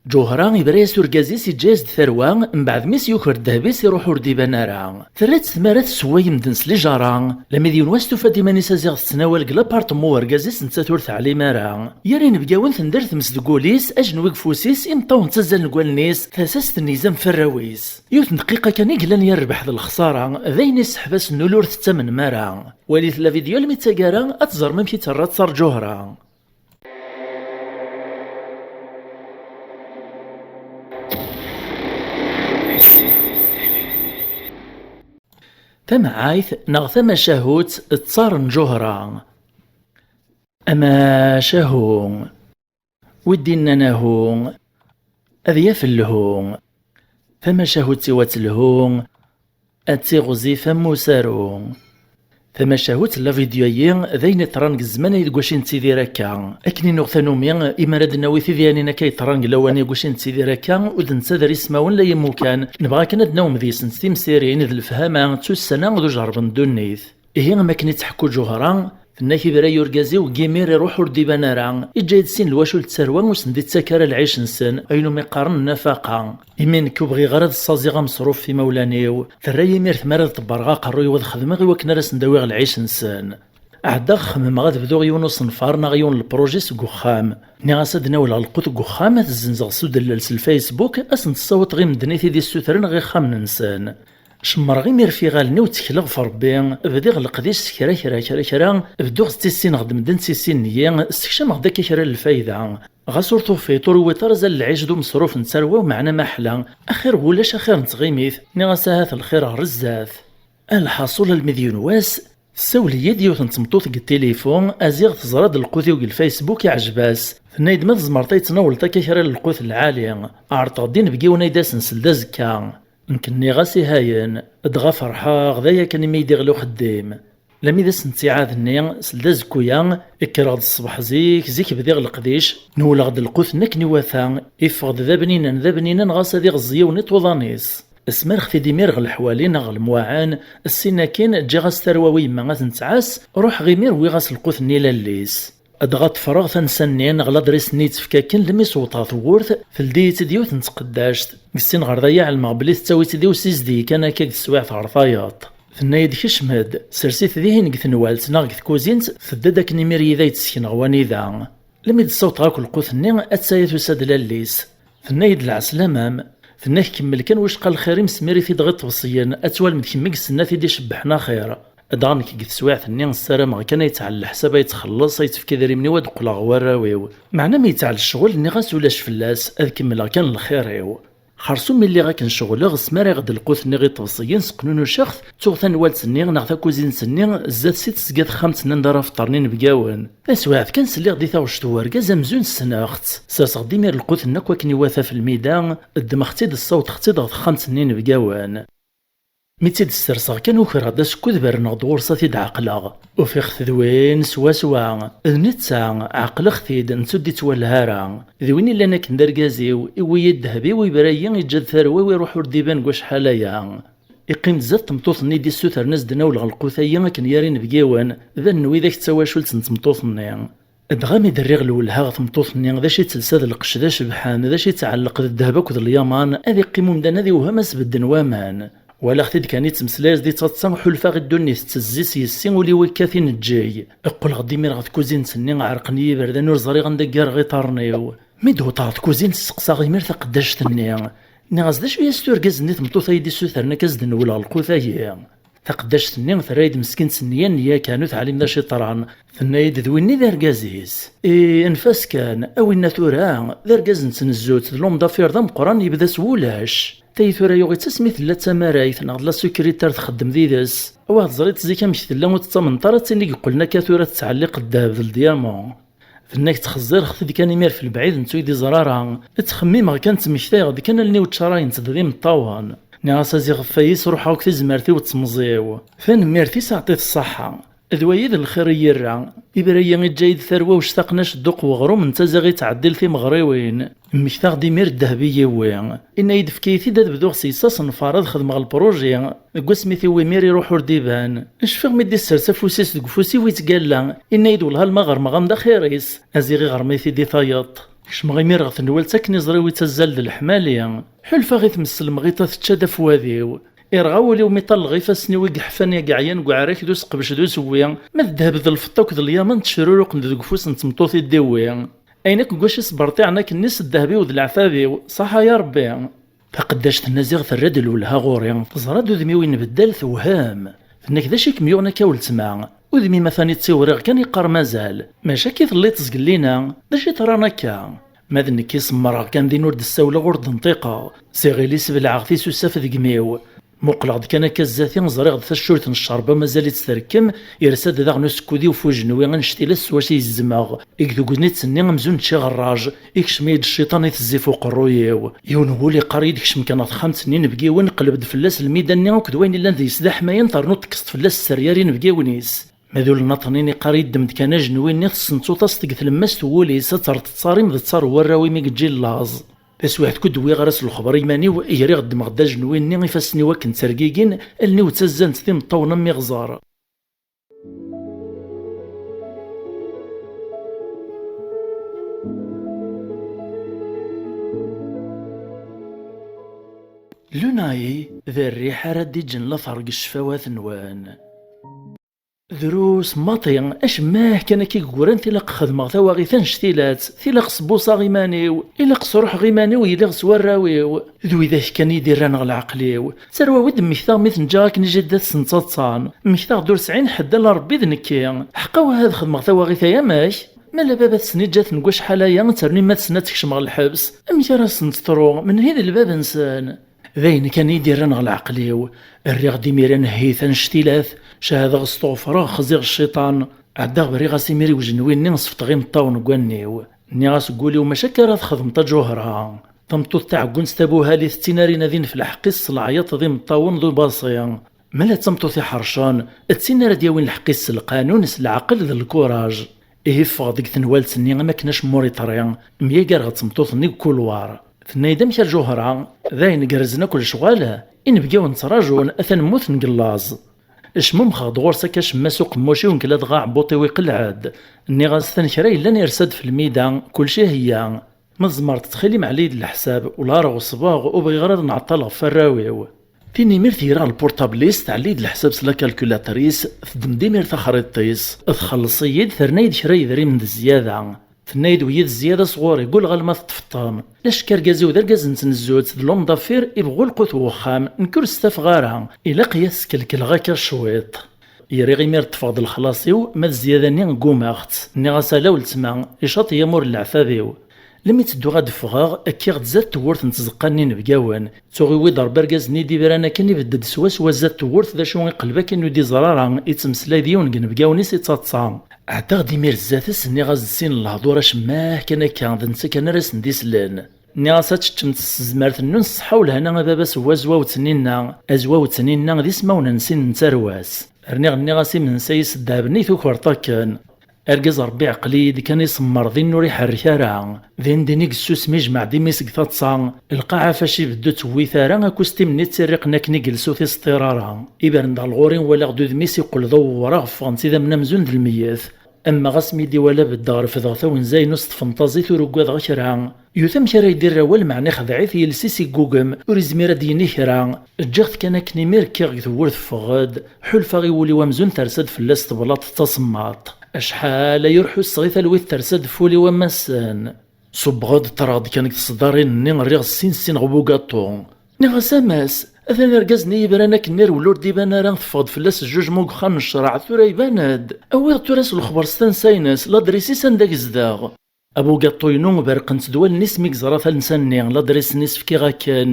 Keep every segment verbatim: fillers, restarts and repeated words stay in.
Ǧuhra ibra-yas urgaz-is, iǧǧa-yas-d tarwa, mbeɛd mi s-yuker ddheb-is iruḥ ur d-iban ara. Terra-tt tmara tessewway medden s lijara, lami d yiwen wass tufa-d iman-is aziɣ tettnawal deg lapartmu n urgaz-is, nettat ur teɛlim ara. Yir inebgawen tender tmes deg wul-is, ajenwi deg ufus-is, imeṭṭawen ttazzalen deg wallen-is, tasa-s tenniz am warraw-is. Yiwet n dqiqa kan i yellan yerbeḥ d lexsara, d ayen isseḥbasen ul ur tettamnem ara. Walit la vidéo almi d taggara, ad teẓrem amek i terra ttar Ǧuhra. Tamɛayt neɣ tamacahut, ttar n Ǧuhra. Amacahu. Wi d-innan ahu, ad yaf lhu. Tamacahut-iw ad telhu, ad tiɣzif am usaru. Tamacahut n la vidéo-ayi d ayen iṭran deg zzman ay deg wacu i nettidir akka. Akken i nuɣ tanumi, imi ara d-nawi tidyanin akka yeṭran deg lawan-agi wacu i nettidir akka, ur d-nettader ismawen la imukan, nebɣa kan ad d-nawem deg-sent timsirin d lefhama d tussana d ujerreb n ddunit. Ihi, am akken i tḥekku Ǧuhra, tenna-k ibra-yi urgaz-iw deg imir iruḥ ur d-iban ara, iǧǧa-yi-d sin lwacul d tarwa ur sen-d-ittak ara lɛic-nsen, ayen umi qqaren nnafaqa. Imi nekk ur bɣiɣ ara ad ssaẓiɣ ameṣruf f imawlan-iw, terra-yi imir tmara ad ṭebbreɣ aqerruy-iw ad xedmeɣ i wakken ara sen-d-awiɣ lɛic-nsen. Ɛeddaɣ xemmemeɣ ad bduɣ yiwen usenfar neɣ yiwen n lpruji seg uxxam. Nniɣ-as ad d-nawleɣ lqut deg uxxam, ad t-zzenzeɣ s udellel s lfaysbuk, ad sen-t-ssawḍeɣ i medden i t-id-issutren ɣer ixxamen-nsen. Cemmreɣ imir f iɣallen-iw, ttekleɣ f Rebbi, bdiɣ leqdic s kra kra kra kra, bduɣ ttissineɣ-d medden ttissineɣ-iyi, ssekcameɣ-d akka kra n lfayda. Ɣas ur tufiḍ, ur uwiḍ ara azal lɛic d umeṣruf n tarwa-w, meɛna maḥla, axir n wulac axir n tɣimit, nniɣ-as ahat lxir ɣer zdat. A lḥaṣul, almi d yiwen wass, tessawel-iyi-d yiwet n tmeṭṭut deg tilifu, aziɣ teẓra-d lqut-iw deg lfaysbuk, iɛjeb-as. Tenna-yi-d ma tzemreḍ ad yi-tnawleḍ akka kra n lqut lɛali. Ɛerḍeɣ-d inebgiwen ay d-asen seld azekka. Nekk nniɣ-as ihayen, dɣa ferḥeɣ, d aya kan imi i d-iɣli uxeddim. Lami d ass n ttiɛad-nni, seld azekku-ya, kkreɣ-d ṣṣbeḥ zik, zik bdiɣ leqdic, newleɣ-d lqut-nni akken iwata, iffeɣ-d d abninen, d abninen, ɣas ad iɣeẓẓ yiwen iṭuḍan-is. Smerɣeɣ-t-id imir ɣer leḥwali neɣ ɣer lemwaɛen, ssin akkin ǧǧiɣ-as tarwa i yemma ad ten-tɛass, ruḥeɣ imir wwiɣ-as lqut-nni i lalli-s. Dɣa ṭṭfreɣ tansa-nni neɣ ladris-nni yettefka akken, lmi s-wwḍeɣ tewwurt, teldi-yi-tt-id yiwet n tqeddact. Deg sin ɣer daya ɛelmeɣ belli tettawi-tt-id i usizdi kan akka deg teswiɛt ɣer tayeḍ. Tenna-yi-d kecm-d, sers-it dihin deg tenwalt neɣ deg tkuzint, tedda-d akken imir yid-ay d-ssekneɣ wanida. Lmi d-ssawḍeɣ akk lqut-nni, atta-ya tusa-d lalli-s. Tenna-yi-d lɛeslama-m. Tenna-k kemmel kan wicqa lxir-im, smir-it-id ɣer iṭebṣiyen, ad twalem d kemm i yessnen ad t-id-icebbḥen axir. Dɣa nekk deg teswiɛt-nni ssarameɣ kan ad yettɛell leḥsab, ad yettxelleṣ, ad yettefk idrimen-iw ad qqleɣ ɣer warraw-iw. Meɛna mi yettɛell ccɣel, nniɣ-as ulac fell-as, ad kemmleɣ kan lxir-iw. Xersum mi lliɣ akken ceɣleɣ, smariɣ-d lqut-nni ɣer iṭebṣiyen, sqnunuceɣ-t, ttuɣ tanwalt-nni neɣ takuzint-nni, zdat-s i d-tezga texxamt-nni anda ara feṭṭren inebgawen. Taswiɛt kan sliɣ-d i taɣect n urgaz amzun ssneɣ-tt. Serseɣ-d imir lqut-nni akk akken iwata f lmida, ddmeɣ-tt-id ssawḍeɣ-tt-id ɣer texxamt-nni inebgawen. Mi tt-id-sserseɣ kan, ukreɣ-d asekkud, berneɣ-d ɣur-s ad t-id-ɛeqleɣ. Ufiɣ-t d win swaswa. D netta, ɛeqleɣ-t-id, netta ur d-ittwaleh ara. D win illan akken d argaz-iw, iwwi-yi-d ddheb-iw, ibra-yi, iǧǧa-d tarwa-w, iruḥ ur d-iban deg wacḥal aya. Iqqim-d zdat tmeṭṭut-nni i d-issutren ad s-d-nawleɣ lqut-ayi akken gar inebgiwen, d allen n widak d tawacult n tmeṭṭut-nni. Dɣa mi d-rriɣ lwelha ɣer tmeṭṭut-nni, d acu i telsa d lqecc d acebḥan, d acu i tɛelleq d ddheb akked lyaman, ad iqqim umdan ad iwhem ad s-bedden waman. Walaɣ-t-id kan ittmeslay-as-d i taḍsa, ḥulfaɣ i ddunit tettezzi s yes-i, ul-iw ikkat ineǧǧiy. Qqleɣ-d imir ɣer tkuzint-nni, ɛerqen-iyi iberdan, ur ẓriɣ anda ggareɣ iṭarren-iw. Mi d-wwḍeɣ ɣer tkuzint, steqsaɣ imir taqeddact-nni. Nniɣ-as: "D acu-yas turgaz-nni, tmeṭṭut ay d-issutren akka ad s-d-nwel ɣer lqut-agi?" Taqeddact-nni terra-yi-d meskint s nniya, nniya kan, ur teɛlim d acu yeḍran. Tenna-yi-d: "D winni d argaz-is." I, anef-as kan, a winna tura, d argaz n tnezzut, d l'homme d'affaires d ameqqran, yebda s wulac. Tayi tura yuɣ-itt asmi tella d tamarayt, neɣ d la secrétaire txeddem did-s. Awa teẓriḍ zik amek tella, ur tettamneḍ ara, d tin i yeqqlen akka tura tettɛelliq ddheb d ldiamant. Tenna-k ttxezzireɣ-t-id kan imir f lebɛid, netta ur yi-d-iẓri ara. Ttxemmimeɣ kan, ttmektayeɣ-d kan, allen-iw ččarayent-d d imeṭṭawen. Nniɣ-as: "A ziɣ ɣef wayis ruḥeɣ akk tizmert-iw d temẓi-w." Tanemmirt-is, aɛṭi-t ṣṣaḥa. D wayi d lxir i yi-yerra. Ibra-yi, iǧǧa-yi-d tarwa uctaqnac dduq weɣrum, netta ziɣ ittɛeddil timeɣriwin. Mmektaɣ-d imir ddheb i yiwwi. Inna-yi-d: "Efk-iyi-t-id ad bduɣ s yes asenfar, ad xedmeɣ lpruji." Deg wasmi t-iwwi imir iruḥ ur d-iban. Cfiɣ mi d-issers afus-is deg ufus-iw ittgalla. Inna-yi-d: "Wellah alma ɣermeɣ-am d axir-is." A ziɣ iɣrem-it-id i tayeḍ. Kecmeɣ imir ɣer tenwalt akken iẓri wi ttazzal d leḥmali. Ḥulfaɣ i tmes n lemɣiṭa tečča-d afwad-iw. Irɣa wul-iw mi ṭalleɣ ifassen-iw i yeḥfan, i yeɛyan deg uɛrak d useqbec d usewwi, ma d ddheb d lfeṭṭa akked lyamen ttecruruqen-d deg ufus n tmeṭṭut i d-iwwi. Ayen akk n wacu i sberṭiɛen akken-nni s ddheb-iw d leɛtab-iw, ṣaḥa ya Rebbi! Taqeddact-nni ziɣ terra-d lwelha ɣur-i, teẓra-d udem-iw inbeddal, tewhem. Tenna-k: "D acu i kem-yuɣen akka a weltma?" Udem-im atan ittiwriɣ kan, iqqar: "Mazal." "Maca akka i telliḍ zgelli-na? D acu i ṭran akka?" Ma d nekk i semmreɣ kan din, ur d-ssawleɣ, ur d-nṭiqeɣ. S iɣil-is belɛeɣ tisusaf deg imi-w. Muqleɣ-d kan akka zdat-i, ẓriɣ-d taccuyt n ccerba mazal-itt trekkem, irsa-d daɣen usekkud-iw f ujenwi annect-ilat s wacu i yezzmeɣ. Deg tegnit-nni amzun ččiɣ rraj, ikcem-iyi-d cciṭan i tezzi f uqerruy-iw. Yiwen n wul iqqar-iyi-d: "Kcem kan ɣer texxamt-nni inebgiwen, qleb-d fell-as lmida-nni akked wayen illan deg-s d aḥmayan, ternuḍ tekkseḍ fell-as sser-yar inebgiwen-is." Ma d ul n aṭnin iqqar-iyi-d: "Ddem-d kan ajenwi-nni, tessentuḍ-as deg tlemmast n wul-is, ad terreḍ ttaṛ-im d ttaṛ n warraw-im i yeǧǧi n laẓ." Taswiɛt kud wwiɣ ara s lexber iman-iw, griɣ ddmeɣ-d ajenwi-nni, ifassen-iw akken ttergigin, allen-iw ttazzant d imeṭṭawen am iɣẓer. Lunaï, d rriḥ ara d-iǧǧen later deg ccfawat-nwen. Drus maḍi, acemma kan akka i yegran, tilaq xedmeɣ tawaɣit annect-ilat, tilaq sbuṣaɣ iman-iw, ilaq sruḥeɣ iman-iw yiliɣ s warraw-iw. D widak kan i d-irran ɣer leɛqel-iw. Tarwa wi d-mmektaɣ mi ten-ǧǧiɣ akken i jiddat-sen ttaḍsan. Mmektaɣ-d ur sɛin ḥedd ala Rebbi d nekki. Ḥqa wah ad xedmeɣ tawaɣit-a amek? Ma la baba-tsen iǧǧa-ten deg wacḥal aya, ternu yemma-tsen ad tekcem ɣer lḥebs. Amek ara sent-tru? Menhi d lbab-nsen? D ayen kan i d-irran ɣer leɛqel-iw. Rriɣ-d imir anehhit annect-ilat, cehdeɣ, stuɣefreɣ, xziɣ cciṭan. Ɛeddaɣ briɣ-as imir i ujenwi-nni, sefteɣ imeṭṭawen deg wallen-iw. Nniɣ-as deg wul-iw: "Maca akka ara txedmeḍ a Ǧuhra." Tameṭṭut taɛeggunt tabuhalit d tin ara inadin f lḥeqq-is s leɛyaṭ d imeṭṭawen d ubaṣi. Ma la d tameṭṭut iḥercen, d tin ara d-yawin lḥeqq-is s lqanun, s leɛqel d lkuraj. Ihi ffɣeɣ deg tenwalt-nni am akken acemma ur iṭri, myagareɣ d tmeṭṭut-nni deg ukulwar. Tenna-yi-d: "Amek a Ǧuhra? D ayen igerrzen akk lecɣal? Inebgawen ttrajun, atan mmuten deg llaẓ." Cmumxeɣ-d ɣur-s akka, cemma s uqemmuc-iw, nekk ladɣa aɛebbuṭ-iw iqelleɛ-d. Nniɣ-as: "Atan kra yellan irsa-d f lmida, kulci iheyya. Ma tzemreḍ ttxil-m ɛelli-yi-d leḥsab, ula ar ɣeṣbeɣ, ur bɣiɣ ara ad nɛeṭṭal ɣef warraw-iw." Tin imirt greɣ lpurṭabl-is, tɛelli-yi-d leḥsab s la calculatrice, teddem-d imir taxriḍt-is, txelleṣ-iyi-d, terna-yi-d kra yedrimen d zzyada. Tenna-yi-d: "Wi d zzyada sɣur-i, gulleɣ alma teṭṭfeḍ-ten." La cekk argaz-iw d argaz n tnezzut, d l'homme d'affaires, ibɣu lqut n wexxam, nekk ur stafeɣ ara, ilaq-iyi ad t-skelkleɣ akka cwiṭ. Iriɣ imir ṭṭfeɣ-d lexlaṣ-iw, ma d zzyada-nni ggumaɣ-tt. Nniɣ-as: "Ala weltma, icaṭ-iyi amur n leɛtab-iw." Lmi ttedduɣ ad d-ffɣeɣ, kkiɣ-d zdat tewwurt n tzeqqa-nni inebgawen. Tuɣ iwwi-d Rebbi argaz-nni i d-ibran akken, ibedd-d swaswa zdat tewwurt, d acu iqleb akken ur d-iẓer ara, ittmeslay d yiwen deg inebgawen-is ittaḍsa. Ɛeddaɣ-d imir zdat-s, nniɣ-as-d sin n lehdur acemma kan akka, d netta kan ara sen-d-islen. Nniɣ-as: "Ad teččemt s tezmert-nnun, s ṣṣeḥḥa u lehna a baba-s n wazwaw ttninna." Azwaw ttninna d ismawen n sin n tarwa-s. Rniɣ nniɣ-as: "Imensa-is ddheb-nni i tukreḍ akken." Argaz Rebbi iɛqel-iyi-d kan, isemmer din ur iḥerrek ara. Din din i yessusem, ijmeɛ-d imi-s deg taḍsa. Lqaɛa fac ibeddu tewwi tara, akustim-nni ttirriqen akken i yelsu tiseṭṭir ara. Ibren-d ɣer lɣur-i, walaɣ-d udem-is iqqel d awewraɣ, ffɣent idammen amzun d lmeyyet. Amma ɣas mi d-iwala beddeɣ, refdeɣ tawenza-inu s tfenṭazit, ur ugadeɣ kra. Yut amek ara yi-d-irr awal, meɛna ixdeɛ-it, yiles-is iggugem, ur izmir ad d-yini kra. Ǧǧiɣ-t kan akken, imir kkiɣ deg tewwurt, ffɣeɣ-d, ḥulfaɣ i wul-iw amzun tersa-d fell-as teblaṭ d tasemmaḍt. Acḥal ay ur ḥusseɣ i talwit tersa-d f wul-iw am assen. Ṣubbeɣ-d, ṭṭreɣ-d kan deg tseddarin-nni, rriɣ sin sin ɣer ubugaṭu. Nniɣ-as: "A Mass, atan argaz-nni yebran akken irwel ur d-iban ara, teffeɣ-d fell-as jjujmu deg uxxam n ccreɛ, tura iban-d. Awiɣ-d tura s lexber s tansa-ines, ladris-is anda yezdeɣ." Abugaṭu-inu berqent-d wallen-is mi yeẓra tansa-nni, ladris-nni s-fkiɣ akken.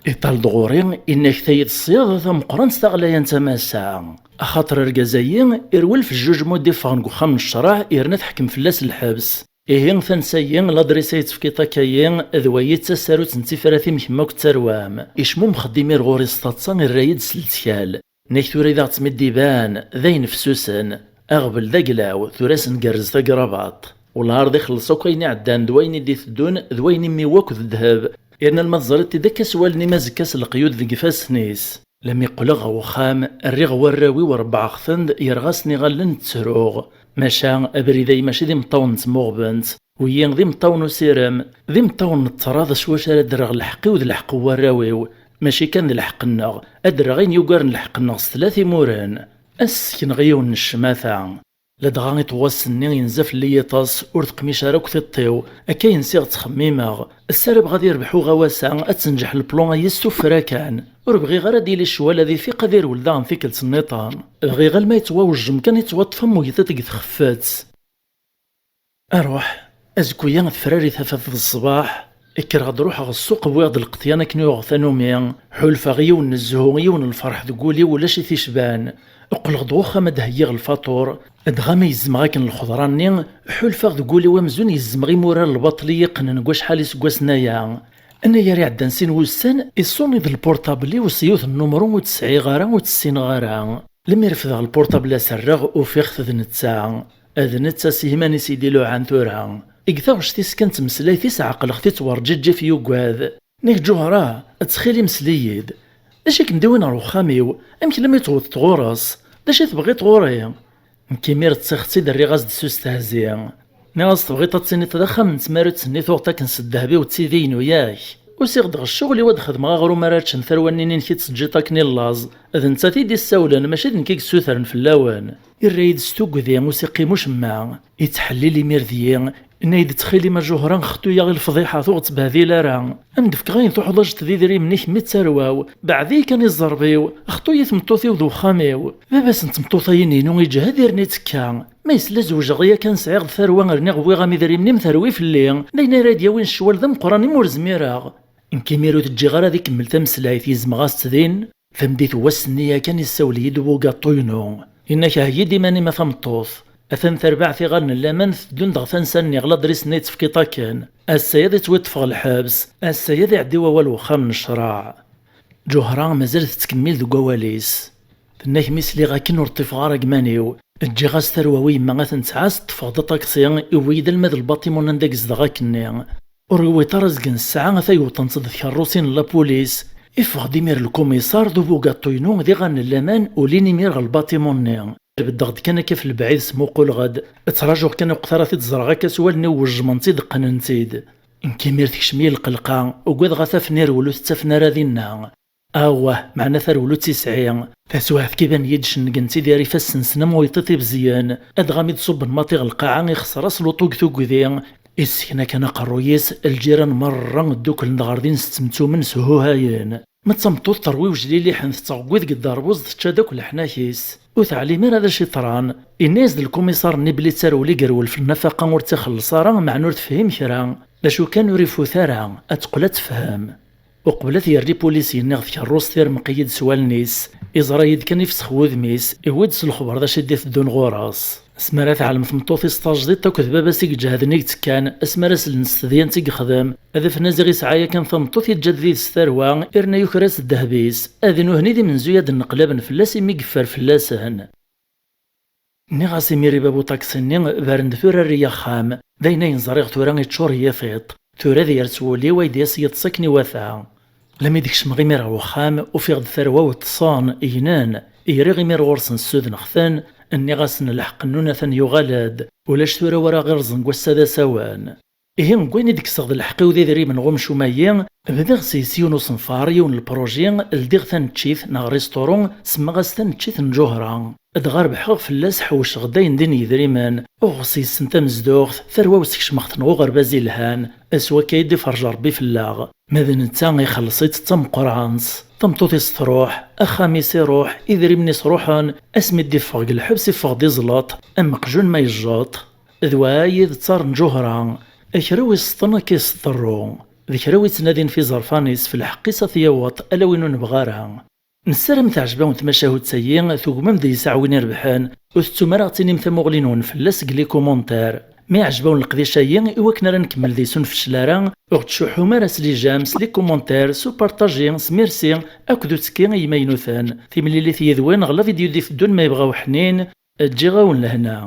Iṭal-d ɣur-i, inna-k tayi d ṣṣyada tameqqrant taɣlayant a Massa. Axaṭer argaz-ayi irwel f jjujmu d-iffɣen deg uxxam n ccreɛ, yerna teḥkem fell-as lḥebs. Ihi tansa-yi, ladris ay tefkiḍ akka-yi, d wayi d tasarut n tifrat-im kemm akk d tarwa-m. Icmummex-d imir ɣur-i s taḍsa, irra-yi-d s lettkal. Nnak tura i d aɣ-ttmid-iban, d ayen fessusen, aɣbel d aglaw, tura ad s-ngerrez tagrabaṭ. Ulɛarḍ ixelleṣ akk ayen iɛeddan d wayen i d-iteddun d wayen immi wakk d ddheb. Yerna alma teẓriḍ-t-id akka s wallen-im azekka s leqyud deg ifassen-is. Lami qqleɣ ɣer uxxam, rriɣ warraw-iw rebɛeɣ-ten-d, yerɣa-sen iɣallen ttruɣ. Maca abrid-ayi mačči d imeṭṭawen n tmuɣbent. Wiyi d imeṭṭawen usirem, d imeṭṭawen n ṭṭrad s wacu ara d-rreɣ lḥeqq-iw d lḥeqq n warraw-iw, mačči kan d lḥeqq-nneɣ, ad d-rreɣ ayen yugaren lḥeqq-nneɣ s tlata imuren. Ad s-sekneɣ yiwen n ccmata. Ladɣa iṭ n wass-nni yenza fell-i yiṭes, ur teqmic ara akk tiṭ-iw, akka yensiɣ ttxemmimeɣ. Ssarameɣ ad irbeḥ uɣawas-a, ad tenǧeḥ leplan-a yis tuffra kan. Ur bɣiɣ ara ad yili ccwal ad ifiq ad irwel daɣen tikkelt nniḍen. Bɣiɣ alma yettwawejjem kan yettwaṭṭef am uyṭiṭ deg txeffet. Aruḥ, azekka-ya tefrari tafat d ṣṣbeḥ, kkreɣ-d ruḥeɣ ssuq wwiɣ-d lqeṭyan akken uɣeɣ tanumi, ḥulfaɣ yiwen n zzhu yiwen n lferḥ deg wul-iw ulac i t-icban. Qqleɣ-d ɣer uxxam ad d-heyyiɣ lfaṭur, dɣa mi yezmeɣ akken lxeḍra-nni, ḥulfaɣ deg wul-iw amzun yezmeɣ imurar lbaṭel i yi-qqnen deg wacḥal iseggasen aya. Anagar iɛeddan sin wussan, iṣuni-d lpurṭabl-iw s yiwet n numru ur tt-sɛiɣ ara ur tt-ssineɣ ara. Lemmer refdeɣ lpurṭabl-a serreɣ ufiɣ-t d netta. D netta s yiman-is i d-iluɛan tura. Deg taɣect-is kan d tmeslayt-is ɛeqleɣ-t-id werǧiǧǧif yugad. Nnig Ǧuhra, ttxil-m sel-iyi-d. D acu i kem-d-iwin ɣer uxxam-iw? Amek lammi tewwḍeḍ ɣur-s? D acu i tebɣiḍ ɣur-i? Nekk imir ṭṭseɣ-tt-id rriɣ-as-d s ustehzi. Nniɣ-as tebɣiḍ ad tiniḍ d axxam n tmarut-nni tuɣeḍ akken s ddheb-iw d tidi-inu yak? Usiɣ-d ɣer ccɣel-iw ad xedmeɣ aɣrum ara ččen tarwa-nni-inek i d-teǧǧiḍ akken i llaẓ. D nettat i d-issawlen, mačči d nekk i yessutren fell-awen. Irra-yi-d s tugdi, ur s-iqqim ucemma. Ittḥellil imir deg-i, inna-yi-d ttxil-m a Ǧuhra xtu-yaɣ i lefḍiḥa, tuɣ ttbehdil ara. Am d-fkeɣ ayen tuḥwaǧeḍ d idrimen-ik mi d tarwa-w, beɛd-iyi kan i ẓẓerb-iw, xtu-yi tmeṭṭut-iw d uxxam-iw. Baba-s n tmeṭṭut-ayi-inu iǧhed irni ttekka. Ma yesla zewjeɣ yakan sɛiɣ-d tarwa rniɣ wwiɣ-am idrimen-im terwi fell-i, d ayen ara d-yawin ccwal d ameqqran imi ur zmireɣ. Nekk imir ur t-ǧǧiɣ ara ad ikemmel tameslayt, yezmeɣ-as-tt din. Tameddit n wass-nni yakan issawel-iyi-d ubugaṭu-inu. Yenna-k heyyi-d iman-im a tameṭṭut. Atan terbaɛt iɣallen n laman teddun-d ɣer tansa-nni ɣer ladris-nni i d-tefkiḍ akken. Ass-a ad ittwiṭṭef ɣer lḥebs, ass-a ad iɛeddi wawal wexxam n ccreɛ. Ǧuhra mazal tettkemmil deg wawal-is. Tenna-k mi sliɣ akken ur ṭṭifeɣ ara deg iman-iw. Ǧǧiɣ-as tarwa i yemma ad ten-tɛass, ṭṭfeɣ-d aṭaksi, iwwi-yi-d alma d lbaṭimun anda i yezdeɣ akkenni. Ur yewwiḍ ara azgen ssaɛa ata yewṭen-tt-id tkerrusin n lapulis. Iffeɣ-d imir lkumiṣar d ubugaṭu-inu d iɣallen n laman ulin imir ɣer lbaṭimun-nni. Beddeɣ-d kan akka f lebɛid smuquleɣ-d. Ttrajuɣ kan uqet ara t-id-ẓreɣ akka s wallen-iw wejjmen-tt-id qqnen-tt-id. Nekk imir tekcem-iyi lqelqa, ugadeɣ ad t-afen irwel ur t-ttafen ara dinna. Awah, meɛna tarwel ur tt-isɛi. Taswiɛt kan iban-iyi-d cenngen-tt-id ar ifassen-nsen am wayṭiṭ ibezyen. Adɣa mi d-ṣubben maṭi ɣer lqaɛa ixṣer-as luṭu deg tugdi. Issken akan aqerruy-is, lǧiran merra dduklen-d ɣer din s ttemtumen shuhayen. Ma d tameṭṭut terwi wejliliḥen tettɣewwi deg dderbuz tečča-d akk leḥnak-is. Ur teɛlim ara d acu iṭran. Inna-yas-d lkumiṣar-nni belli d tarwel i yerwel f lnafaqa ur tt-ixelleṣ ara meɛna ur tefhim kra. D acu kan ur ifut ara, ad teqqel ad tefhem. Uqbel ad t-yerr ipulis-nni ɣer tkerrust irmeq-iyi-d s wallen-is. Iẓra-yi-d kan ifsex wudem-is, iwwi-d s lexber d acu i d-iteddun ɣur-s. Asmi ara teɛlem tmeṭṭut-is tajdiṭ akked baba-s i iǧehden i yettekkan, asmi ara slen s tedyant i yexdem, ad afen aziɣ isɛa yakan tameṭṭut yeǧǧa-d did-s tarwa, irna yuker-as ddheb-is. Ad nuhni d imenzuy ad nneqlaben fell-as imi yeffer fell-asen. Nniɣ-as imir i bab uṭaksi-nni, bren-d tura err-iyi axxam. D ayen ayen ẓriɣ tura iččur-iyi tiṭ. Tura ad yers wul-iw ay d-yas yiṭes akken iwata. Lami d-kecmeɣ imir ɣer uxxam, ufiɣ-d tarwa-w ṭṭsen, gnen. Iriɣ imir ɣur-sen ssudneɣ-ten, nniɣ-asen lḥeqq-nnun atan yuɣal-d. Ulac tura wara ɣ-irẓen deg wass-a d asawen. Ihi deg wayen i d-kkseɣ d lḥeqq-iw d idrimen ɣ umcum-ayi, bdiɣ s yes yiwen usenfar, yiwen n lpruji, ldiɣ taneččit neɣ risturu, semmaɣ-as taneččit n Ǧuhra. Dɣa rebḥeɣ fell-as, ḥewceɣ-d ayen din yedrimen, uɣeɣ s yes-sen tamezduɣt, tarwa-w sekcmeɣ-ten ɣ uɣerbaz ilhan, s wakka i d-iferj Rebbi fell-aɣ. Ma d netta ixelleṣ-itt d tameqqrant. Tameṭṭut-is truḥ, axxam-is iruḥ, idrimen-is ruḥen, asmi d-iffeɣ deg lḥebs iffeɣ-d iẓleṭ, am uqjun ma yejjeṭ. D wa ay d ṭṭar n Ǧuhra. Kra wi iseṭṭen akka iseṭṭerru. D kra wi ittnadin f iẓerfan-is f lḥeqq-is ad t-yaweḍ ala win ur nebɣi ara. Nessaram teɛjeb-awen tmacahut-ayi, tugmem deg-s aɛwin irebḥen, ur tettum ara ad tinim tamuɣli-nwen fell-as deg les commentaires. Ma iɛjeb-awen leqdic-ayi, i wakken ara nkemmel deg-s ur nfeccel ara, ur ɣ-ttcuḥḥum ara s les j'aime, s les commentaires, s upartaji, s merci, akked uttekki i yimaynuten. Timlilit yid-wen ɣer la vidéo d-iteddun ma yebɣa uḥnin, ǧǧiɣ-awen lehna.